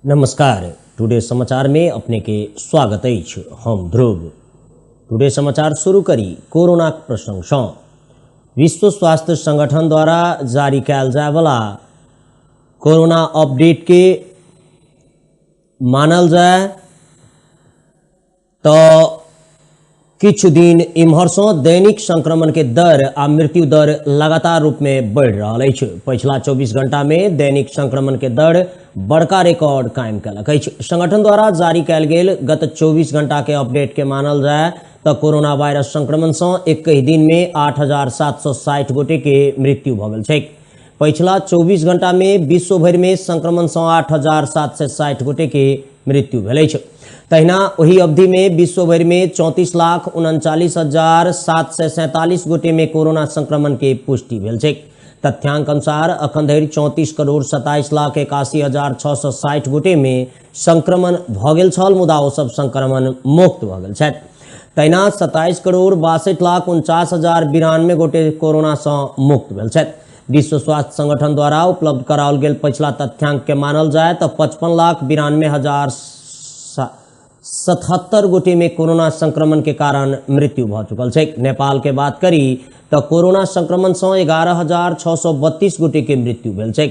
नमस्कार, टुडे समाचार में अपने के स्वागत अछि। हम ध्रुव। टुडे समाचार शुरू करी कोरोना प्रसंग सँ। विश्व स्वास्थ्य संगठन द्वारा जारी कयल जायवला कोरोना अपडेट के मानल जाय तऽ किछु दिन इम्हरसँ दैनिक संक्रमणके दर आ मृत्यु दर लगातार रूपमे बढ़ि रहल अछि। पछिला 24 घंटामे दैनिक संक्रमणके दर बड़का रिकॉर्ड कायम कयलक अछि। संगठन द्वारा जारी कयल गेल गत 24 घंटाके अपडेटके मानल जाय तऽ कोरोना वायरस संक्रमणसँ एकहि दिनमे 8,760 गोटेके मृत्यु भऽ गेल छैक। पछिला 24 घंटामे विश्व भरिमे संक्रमणसँ 8,760 गोटेके मृत्यु भेल अछि। तहिना ओहि अवधिमे विश्व भरिमे 34,39,747 गोटेमे कोरोना संक्रमणके पुष्टि भेल छैक। तथ्यांक अनुसार अखन धरि 34,27,81,660 गोटेमे संक्रमण भऽ गेल छल, मुदा ओ सब संक्रमण मुक्त भऽ गेल छथि। तहिना 27,62,49,092 गोटे कोरोनासँ मुक्त भेल छथि। विश्व स्वास्थ्य संगठन द्वारा उपलब्ध कराओल गेल पछिला तथ्यांक के मानल जाय तऽ 55,92,077 गोटे में कोरोना संक्रमण के कारण मृत्यु भऽ चुकल छै। नेपाल के बात करी तऽ कोरोना संक्रमण सँ 11,632 गोटे के मृत्यु भेल छै।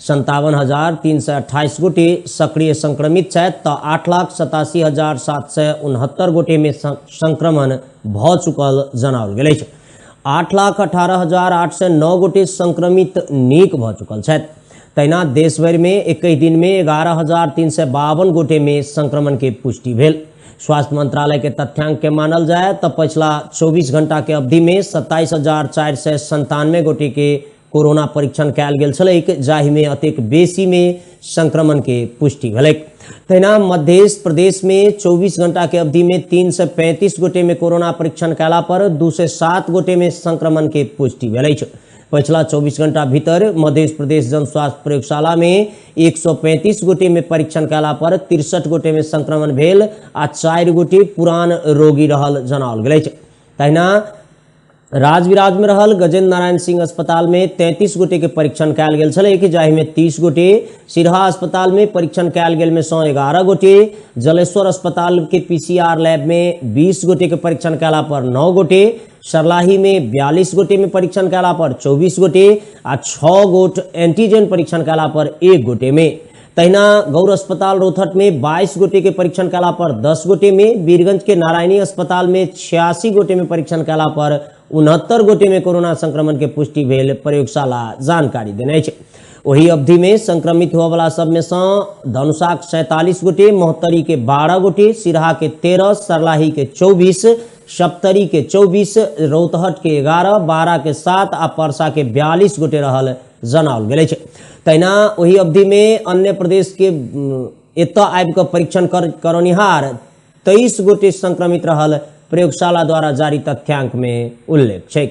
57,328 गोटे सक्रिय संक्रमित छथि तऽ 8,87,769 गोटे में संक्रमण भऽ चुकल जनाओल गेल अछि। 8,18,809 गोटे संक्रमित नीक भऽ चुकल छथि। तहिना देश भरिमे एकहि दिनमे 11,352 गोटेमे संक्रमणके पुष्टि भेल। स्वास्थ्य मंत्रालय के तथ्यांक के मानल जाय तऽ पछिला 24 घंटा के अवधिमे 27,497 गोटे के कोरोना परीक्षण कयल गेल छलैक, जाहिमे अतेक बेसीमे संक्रमणके पुष्टि भेलैक। तहिना मध्य प्रदेशमे 24 घंटाके अवधिमे 335 गोटेमे कोरोना परीक्षण कयला पर 207 गोटेमे संक्रमणके पुष्टि भेल अछि। पछिला 24 घंटा भीतर मध्य प्रदेश जन स्वास्थ्य प्रयोगशालामे 135 गोटेमे परीक्षण कयला पर 63 गोटेमे संक्रमण भेल आ 4 गोटे पुरान रोगी रहल जनाओल गेल अछि। तहिना राजविराज में रहल गजेंद्र नारायण सिंह अस्पताल में 33 गोटे के परीक्षण कयल गेल छलै, जाहिमे 30 गोटे, सिरहा अस्पताल में परीक्षण कयल गेल में सँ 11 गोटे, जलेश्वर अस्पताल के पीसीआर लैब में 20 गोटे के परीक्षण कयला पर 9 गोटे, सरलाही में 42 गोटे में परीक्षण कयला पर 24 गोटे आ 6 गोट एंटीजन परीक्षण कयला पर 1 गोटे में। तहिना गौर अस्पताल रोहतक में 22 गोटे के परीक्षण कयला पर 10 गोटे में, वीरगंज के नारायणी अस्पताल में 86 गोटे में परीक्षण कयला पर 69 गोटे में कोरोना संक्रमण के पुष्टि भेल प्रयोगशाला जानकारी देने अछि। ओहि अवधि में संक्रमित होवला सब में सँ धनुषाक 47 गोटे, महोत्तरी के 12 गोटे, सिरहा के 13, सरलाही के 24, सप्तरी के 24, रौतहट के 11, 12 के 7 आ परसा के 42 गोटे रहल जनाओल गेल अछि। तहिना ओहि अवधिमे अन्य प्रदेशके एतऽ आबि कऽ परीक्षण करनिहार 23 गोटे संक्रमित रहल प्रयोगशाला द्वारा जारी तथ्यांकमे उल्लेख छै।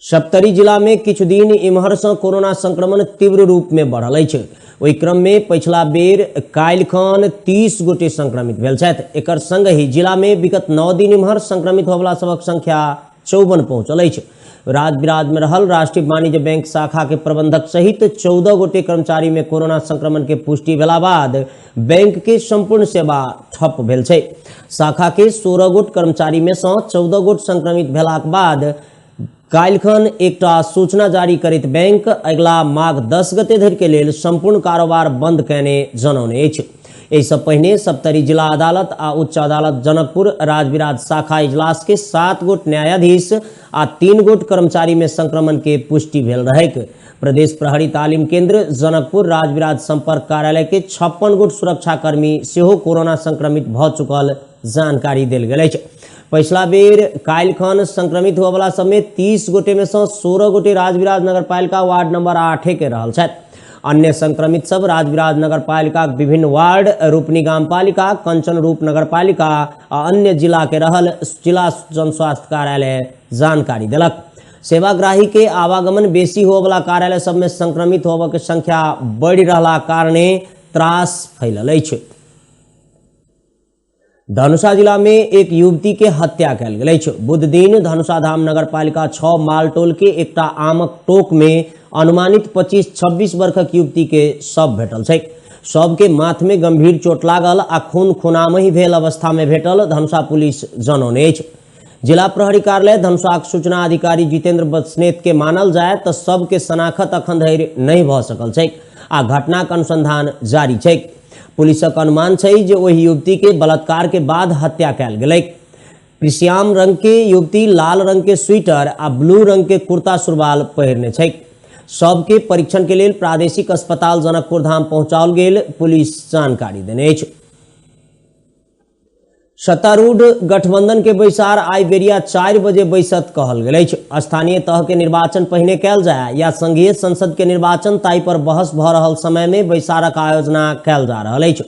सप्तरी जिलामे किछु दिन इम्हरसँ कोरोना संक्रमण तीव्र रूपमे बढ़ल अछि। ओहि क्रममे पछिला बेर काल्हिखन 30 गोटे संक्रमित भेल छथि। एकर संगहि जिलामे विगत 9 दिन इम्हर संक्रमित होवला सभक संख्या 54 पहुंचल अछि। राजविराज में रहल राष्ट्रीय वाणिज्य बैंक शाखा के प्रबंधक सहित 14 गोटे कर्मचारी में कोरोना संक्रमण के पुष्टि भेला बाद बैंक के संपूर्ण सेवा ठप भेल छै। शाखा के 16 गोट कर्मचारी में सँ 14 गोट संक्रमित भेलाक बाद काल्हिखन एकटा सूचना जारी करैत बैंक अगिला माघ 10 गते धरि के लेल संपूर्ण कारोबार बंद कयने जनौने अछि। एहिसँ पहिने सप्तरी जिला अदालत आ उच्च अदालत जनकपुर राजविराज शाखा इजलास के 7 गोट न्यायाधीश आ 3 गोट कर्मचारी में संक्रमण के पुष्टि भेल रहैक। प्रदेश प्रहरी तालीम केंद्र जनकपुर राजविराज संपर्क कार्यालय के 56 गोट सुरक्षाकर्मी सेहो कोरोना संक्रमित भऽ चुकल जानकारी देल गेल अछि। पछिला बेर काल्हिखन संक्रमित होवला सबमे 30 गोटे में सँ 16 गोटे राजविराज नगरपालिका वार्ड नंबर 8 के रहल छथि। अन्य संक्रमित सब राजविराज नगरपालिका विभिन्न वार्ड, रूपनी गामपालिका, कंचन रूप नगरपालिका आ अन्य जिला के रहल जिला जन स्वास्थ्य कार्यालय जानकारी देलक। सेवाग्राही के आवागमन बेसी होवला कार्यालय सब में संक्रमित होबऽ के संख्या बढ़ि रहला कारणे त्रास फैलल अछि। धनुषा जिला में एक युवती के हत्या कयल गेल अछि। बुध दिन धनुषा धाम नगरपालिका 6 मालटोल के एकटा आमक टोक में अनुमानित 25-26 वर्षक युवती के शव भेटल छै। शव के माथ में गंभीर चोट लागल आ खून खुनामही भेल अवस्था में भेटल धनुषा पुलिस जनौने अछि। जिला प्रहरी कार्यालय धनुषाक सूचना अधिकारी जितेंद्र बस्नेत के मानल जाय तऽ शव के शनाखत अखन धरि नहि भऽ सकल छै आ घटनाक अनुसंधान जारी छै। पुलिसक अनुमान छै जे ओहि युवती के बलात्कार के बाद हत्या कयल गेलैक। श्याम रंग के युवती लाल रंग के स्वेटर आ ब्लू रंग के कुर्ता सुरवाल पहिरने छै। शव के परीक्षण के लेल प्रादेशिक अस्पताल जनकपुर धाम पहुंचाओल गेल पुलिस जानकारी देने अछि। सत्तारूढ़ गठबंधन के बैसार आइ बेरिया 4 बजे बैसत कहल गेल अछि। स्थानीय तह के निर्वाचन पहिने कयल जाय या संघीय संसद के निर्वाचन ताहि पर बहस भऽ रहल समय में बैसारक आयोजना कयल जा रहल अछि।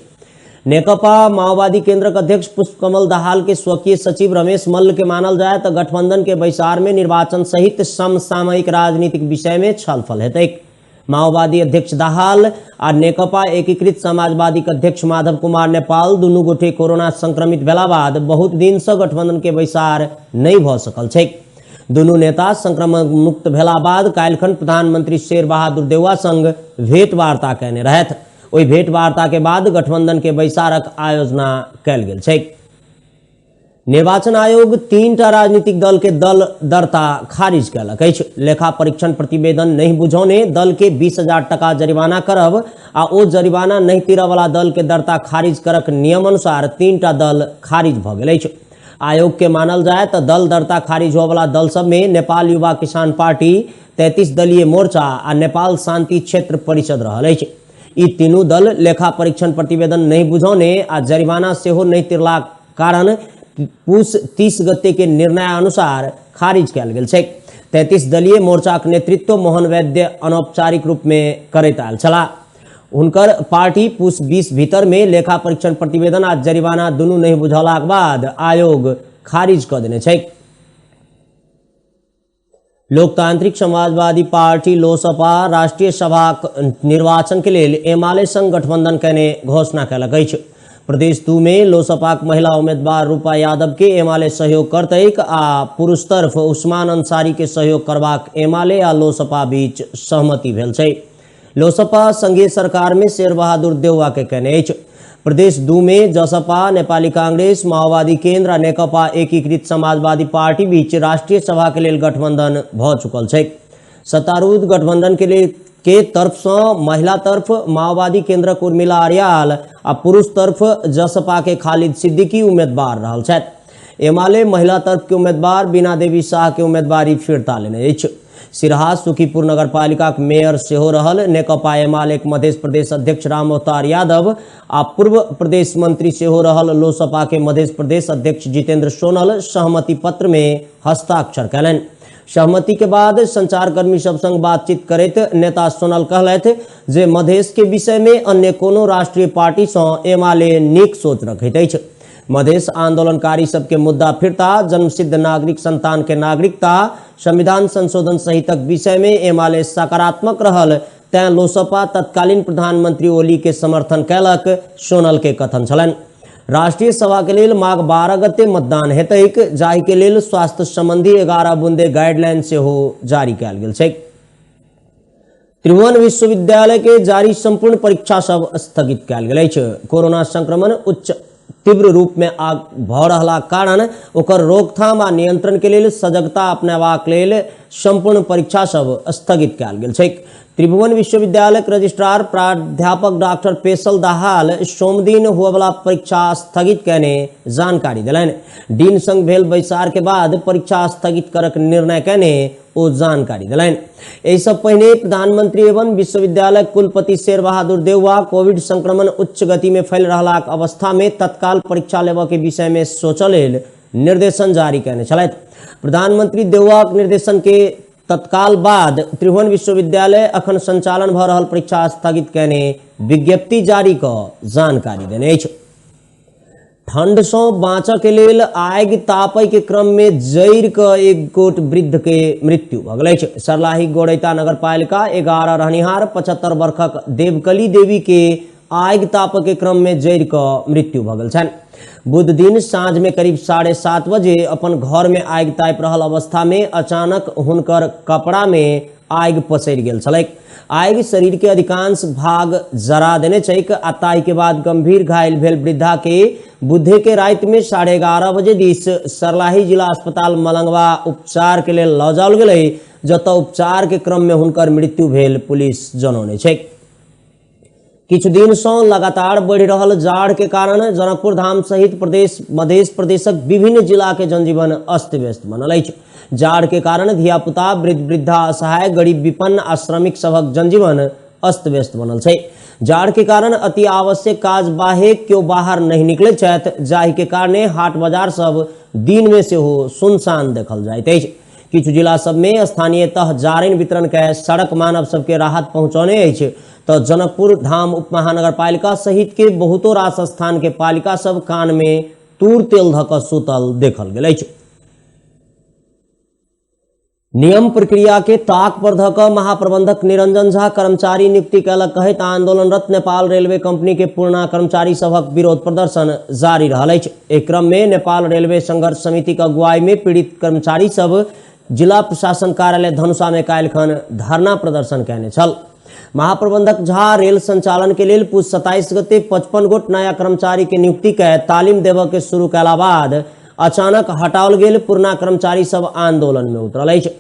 नेकपा माओवादी केंद्रक अध्यक्ष पुष्पकमल दाहाल के स्वकीय सचिव रमेश मल्ल के मानल जाय तऽ गठबंधन के बैसार में निर्वाचन सहित समसामयिक राजनीतिक विषय में छलफल हेतैक। माओवादी अध्यक्ष दाहाल आ नेकपा एकीकृत समाजवादी के अध्यक्ष माधव कुमार नेपाल दुनू गोटे कोरोना संक्रमित भेला बाद बहुत दिन से गठबंधन के बैसार नहीं भऽ सकल छै। दुनू नेता संक्रमण मुक्त भेला बाद काल्हिखन प्रधानमंत्री शेर बहादुर देउवा संग भेंट वार्ता कयने रहथि। ओहि भेंट वार्ता के बाद गठबंधन के बैसारक आयोजना कयल गेल छै। निर्वाचन आयोग 3टा राजनीतिक दल के दल दर्ता खारिज कयलक अछि। लेखा परीक्षण प्रतिवेदन नहीं बुझौने दल के 20,000 टका जरिमाना करब आ ओ जरिमाना नहीं तीरऽ वाला दल के दर्ता खारिज करक नियम अनुसार 3टा दल खारिज भऽ गेल अछि। आयोग के मानल जाय तऽ दल दर्ता खारिज होवला दल सब में नेपाल युवा किसान पार्टी, 33 दलीय मोर्चा आ नेपाल शांति क्षेत्र परिषद रहल अछि। ई तीनू दल लेखा परीक्षण प्रतिवेदन नहीं बुझौने आ जरिमाना सेहो नहीं तिरलाक कारण पूस 30 गते के निर्णय अनुसार खारिज कयल गेल छै। 33 दलीय मोर्चाक नेतृत्व मोहन वैद्य अनौपचारिक रूप में करैत आयल छलाह। हुनकर पार्टी पूस 20 भीतर में लेखा परीक्षण प्रतिवेदन आ जरिमाना दुनू नहीं बुझौलाक बाद आयोग खारिज कऽ देने छै। लोकतांत्रिक समाजवादी पार्टी लोसपा राष्ट्रीय सभाक निर्वाचन के लेल एमाले संग गठबंधन कयने घोषणा कयलक अछि। प्रदेश 2 में लोसपाक महिला उम्मीदवार रूपा यादव के एमाले सहयोग करतैक आ पुरुष तरफ उस्मान अंसारी के सहयोग करबाक एमाले आ लोसपा बीच सहमति भेल छै। लोसपा संघीय सरकार में शेर बहादुर देउवा के कयने अछि। प्रदेश 2 में जसपा, नेपाली कांग्रेस, माओवादी केंद्र आ नेकपा एकीकृत समाजवादी पार्टी बीच राष्ट्रीय सभा के लेल गठबंधन भऽ चुकल छै। सत्तारूढ़ गठबंधन के लेल के तरफ से महिला तरफ माओवादी केंद्रक उर्मिला आर्याल आ पुरुष तरफ जसपा के खालिद सिद्दीकी उम्मीदवार रहल छथि। एमाले महिला तरफ के उम्मीदवार बीना देवी शाह के उम्मीदवारी फिर्ता लेने अछि। सिरहा सुखीपुर नगरपालिका के मेयर सेहो रहल नेकपा एमाले के मध्य प्रदेश अध्यक्ष राम अवतार यादव आ पूर्व प्रदेश मंत्री सेहो रहल लोसपा के मध्य प्रदेश अध्यक्ष जितेंद्र सोनल सहमति पत्र में हस्ताक्षर कयलनि। सहमति के बाद संचारकर्मी सब संग बातचीत करैत नेता सोनल कहलथि जे मधेश के विषय में अन्य कोनो राष्ट्रीय पार्टी सँ एमाले नीक सोच रखैत अछि। मधेश आंदोलनकारी सबके मुद्दा फिरता, जन्मसिद्ध नागरिक संतान के नागरिकता, संविधान संशोधन सहितक विषय में एमाले सकारात्मक रहल, तैं लोसपा तत्कालीन प्रधानमंत्री ओली के समर्थन कयलक सोनल के कथन छलनि। राष्ट्रीय सभा के लेल माघ 12 गते मतदान हेतैक, जाहि के लेल स्वास्थ्य संबंधी 11 बुंदे गाइडलाइन सेहो जारी कयल गेल छै। त्रिभुवन विश्वविद्यालय के जारी संपूर्ण परीक्षा सब स्थगित कयल गेल अछि। कोरोना संक्रमण उच्च तीव्र रूप में आग भऽ रहला कारण ओकर रोकथाम आ नियंत्रण के लेल सजगता अपनेबाक लेल संपूर्ण परीक्षा सब स्थगित कयल गेल छै। त्रिभुवन विश्वविद्यालय के रजिस्ट्रार प्राध्यापक डॉक्टर पेशल दाहाल सोमदिन हुएवला परीक्षा स्थगित कयने जानकारी देलनि। डीन संग भेल बैसार के बाद परीक्षा स्थगित करक निर्णय कयने ओ जानकारी देलनि। एहिसँ पहिने प्रधानमंत्री एवं विश्वविद्यालय कुलपति शेर बहादुर देउवा कोविड संक्रमण उच्च गति में फैल रहलाक अवस्था में तत्काल परीक्षा लेबऽ के विषय में सोचऽ लेल निर्देशन जारी कयने छलथि। प्रधानमंत्री देउवाक निर्देशन के तत्काल बाद त्रिभुवन विश्वविद्यालय अखन संचालन भऽ रहल परीक्षा स्थगित कयने विज्ञप्ति जारी कऽ जानकारी देने अछि। ठंड सँ बाँचऽ के लेल आगि तापय के क्रम में जरि कऽ एक गोट वृद्ध के मृत्यु भऽ गेल अछि। सरलाही गोड़ैता नगरपालिका 11 रहनिहार 75 वर्षक देवकली देवी के आगि तापय के क्रम में जरि कऽ मृत्यु भऽ गेल छनि। बुध दिन साँझ में करीब 7:30 बजे अपन घर में आगि तापि रहल अवस्था में अचानक हुनकर कपड़ा में आगि पसरि गेल छलैक। आगि शरीर के अधिकांश भाग जरा देने छैक आ ताहि के बाद गंभीर घायल भेल वृद्धा के बुधे के राति में 11:30 बजे दिस सर्लाही जिला अस्पताल मलंगवा उपचार के लेल लऽ जाओल गेलै, जतऽ उपचार के क्रम में हुनकर मृत्यु भेल पुलिस जनौने छैक। किछु दिन सँ लगातार बढ़ि रहल जाड़ के कारण जनकपुर धाम सहित प्रदेश मध्य प्रदेशक विभिन्न जिला के जनजीवन अस्त व्यस्त बनल अछि। जाड़ के कारण धियापुता, वृद्ध वृद्धा, असहाय, गरीब, विपन्न आ श्रमिक सभक जनजीवन अस्त व्यस्त बनल छै। जाड़ के कारण अति आवश्यक काज बाहेक केओ बाहर नहि निकलैत छथि, जाहि के कारणे हाट बाजार सब दिन में सेहो सुनसान देखल जाइत अछि। किछु जिला सब में स्थानीय तह जारनि वितरण कए सड़क मानव सबके राहत पहुंचौने अछि तऽ जनकपुर धाम उप महानगरपालिका सहित के बहुतो रास स्थान के पालिका सब कान में तूर तेल धऽ कऽ सुतल देखल गेल अछि। नियम प्रक्रिया के ताक पर धऽ कऽ महाप्रबंधक निरंजन झा कर्मचारी नियुक्ति कयलक कहैत आंदोलनरत नेपाल रेलवे कंपनी के पुरना कर्मचारी सभक विरोध प्रदर्शन जारी रहल अछि। एहि क्रम में नेपाल रेलवे संघर्ष समिति के अगुवाई में पीड़ित कर्मचारी सब जिला प्रशासन कार्यालय धनुषा में काल्हिखन धरना प्रदर्शन कयने छल। महाप्रबंधक झा रेल संचालन के लेल पुस 27 गते 55 गोट नया कर्मचारी के नियुक्ति के तालीम देबऽ के शुरू कयला बाद अचानक हटाओल गेल पुरना कर्मचारी सब आंदोलन में उतरल अछि।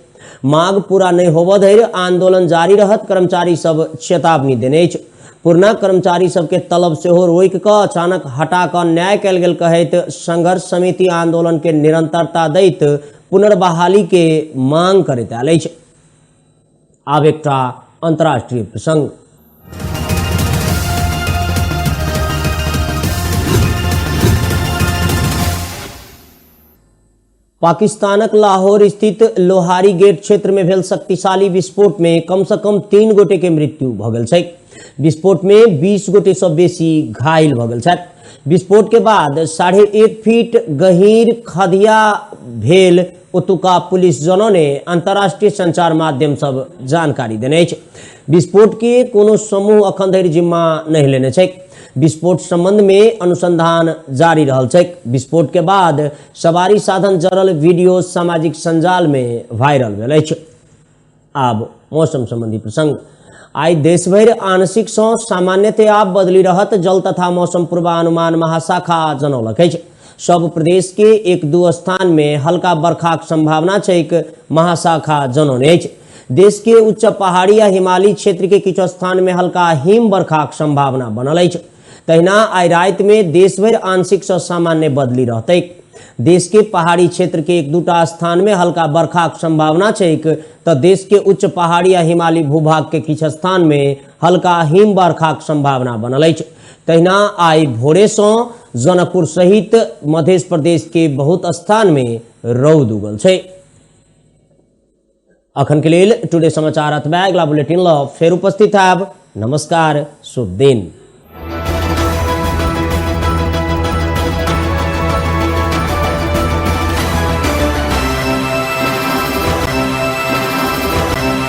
मांग पूरा नहि होबऽ धरि आंदोलन जारी रहत कर्मचारी सब चेतावनी देने अछि। पुरना कर्मचारी सबके तलब सेहो रोकि कऽ अचानक हटा कऽ न्याय कयल गेल कहैत संघर्ष समिति आंदोलन के निरंतरता दैत पुनर्बहाली के मांग करैत आयल अछि। आब एकटा अंतर्राष्ट्रीय प्रसंग। पाकिस्तानक लाहौर स्थित लोहारी गेट क्षेत्र में भेल शक्तिशाली विस्फोट में कम से कम 3 गोटे के मृत्यु भऽ गेल छै। विस्फोट में 20 गोटे सँ बेसी घायल भऽ गेल छथि। विस्फोट के बाद 1.5 फीट गहीर खदिया भेल ओतुका पुलिस जनौने अंतर्राष्ट्रीय संचार माध्यम सब जानकारी देने अछि। विस्फोट के कोनो समूह अखन धरि जिम्मा नहि लेने छै। विस्फोट संबंध में अनुसंधान जारी रहल छै। विस्फोट के बाद सवारी साधन जरल वीडियो सामाजिक संजाल में वायरल भेल अछि। आब मौसम संबंधी प्रसंग। आइ देश भरि आंशिक सँ सामान्यतया बदली रहत जल तथा मौसम पूर्वानुमान महाशाखा जनौलक अछि। सब प्रदेश के 1-2 स्थान में हल्का बरखाक संभावना छैक महाशाखा जनौने अछि। देश के उच्च पहाड़ी आ हिमालयी क्षेत्र के किछु स्थान में हल्का हिम बरखाक संभावना बनल अछि। तहिना आइ राति में देश भरि आंशिक सँ सामान्य बदली रहतैक। देश के पहाड़ी क्षेत्र के 1-2 स्थान में हल्का बरखाक संभावना छैक तऽ देश के उच्च पहाड़ी आ हिमालयी भूभाग के किछु स्थान में हल्का हिम बरखाक संभावना बनल अछि। तहिना आइ भोरे सँ जनकपुर सहित मध्य प्रदेश के बहुत स्थान में रौद उगल छै। अखन के लेल टुडे समाचार अतबे। अगला बुलेटिन ल फेर उपस्थित आयब। नमस्कार, शुभ दिन।